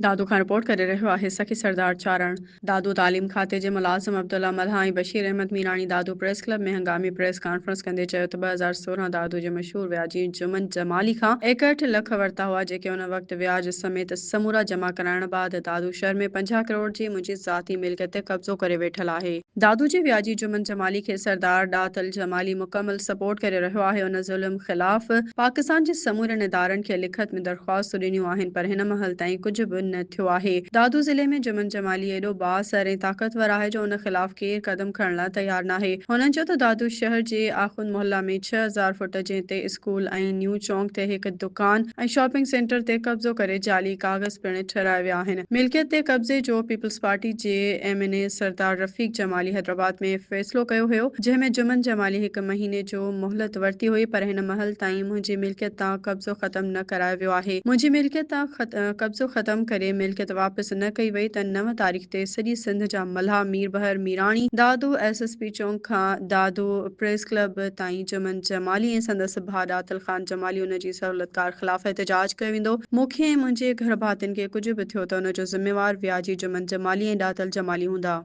دادو کان رپورٽ ڪري رهيو آهي سخي سردار چارڻ. دادو تعليم کاتي جي ملازم عبدالله ملاح ۽ بشير احمد ميراڻي دادو پريس ڪلب ۾ هنگامي پريس ڪانفرنس ڪندي چيو ته 2016 دادو جي مشهور وياجي جمن جمالي کان 61 لک ورتا هئا جيڪي ان وقت وياج سميت سمورا جمع ڪرائڻ بعد دادو شهر ۾ 50 ڪروڙ جي منهنجي ذاتي ملڪيت تي قبضو ڪري ويٺل آهي. دادو جي وياجي جمن جمالي کي سردار ڏاتل جمالي مڪمل سپورٽ ڪري رهيو آهي ان ظلم خلاف پاڪستان جي سمورن ادارن کي لکت ۾ درخواستون ڏنيون آهن پر هن مهل تائين ڪجهه به نه ٿيو آهي. دادو ضلعي ۾ جمن جمالي ايڏو بااثر ۽ طاقتور آهي جو ان خلاف ڪير قدم کڻڻ لاء تيار ناهي. هنن چيو ته دادو شهر جي آخوند محلا ۾ 6000 فوٽ جنهن تي اسڪول ۽ نيو چونڪ تي هڪ دڪان ۽ شاپنگ سينٽر تي قبضو ڪري جعلي ڪاغذ پڻ ٺهرايا ويا آهن. ملڪيت تي قبضي جو پيپلز پارٽي جي M N A Sardar Rafiq Jamali Hyderabad ۾ فيصلو ڪيو هيو جنهن ۾ جمن جمالي هڪ مهيني جو مهلت ورتي هئي پر هن مهل تائين منهنجي ملڪيت تان قبضو ختم نه ڪرايو ويو آهي. منهنجي ملڪيت تان قبضو ختم ڪري ملڪيت واپس نه ڪئي وئي ته 9 تاريخ تي سڄي سنڌ جا ملاح Mirbahar Mirani, Dadu S S P چونڪ کان دادو پريس ڪلب تائين جمن جمالي ۽ سندس ڀاء ڏاتل خان جمالي ان جي سهولتڪار خلاف احتجاج ڪيو ويندو. مون کي ۽ منهنجي گهر ڀاتين کي ڪجهه به ٿيو ته ان جو ذميوار وياجي جمن جمالي ۽ ڏاتل جمالي هوندا.